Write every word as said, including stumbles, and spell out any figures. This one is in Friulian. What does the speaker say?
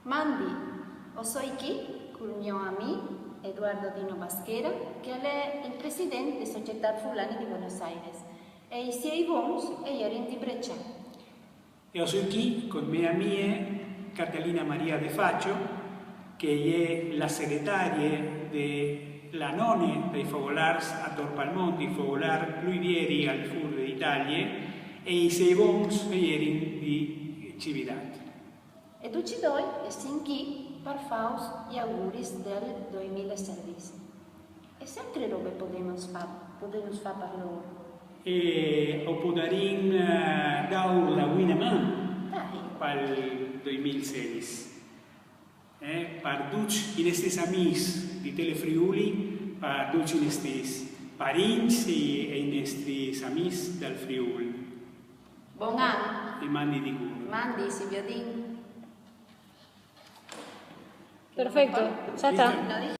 Mandi, o soi chi cul gno amì Eduardo Dino Baschera, che al è il president de Societât Furlane di Buenos Aires, e i siei bons a jerin di Breccia. E o soi chi cun mê amie Catalina Maria De Faccio, che e je la segretarie de la none dai fogolârs ator pal mont, i fogolârs plui vieri al fûr de Italie, e i siei bons a jerin di Cividât. E ducj i doi o sin chi par fâus i auguris dal doi mil e sedis. E ce altre robe podês fâ, podês fâ par lôr? E o podarìn, eh, dâur la buine man. Dai. Pal doi mil e sedis. Eh, par ducj i nestris amîs di Telefriuli, par ducj i nestris parincj e, e i nestris amîs dal Friûl. Bon an. E mandi di cûr. Mandi, si viodìn. Perfecto, ya está.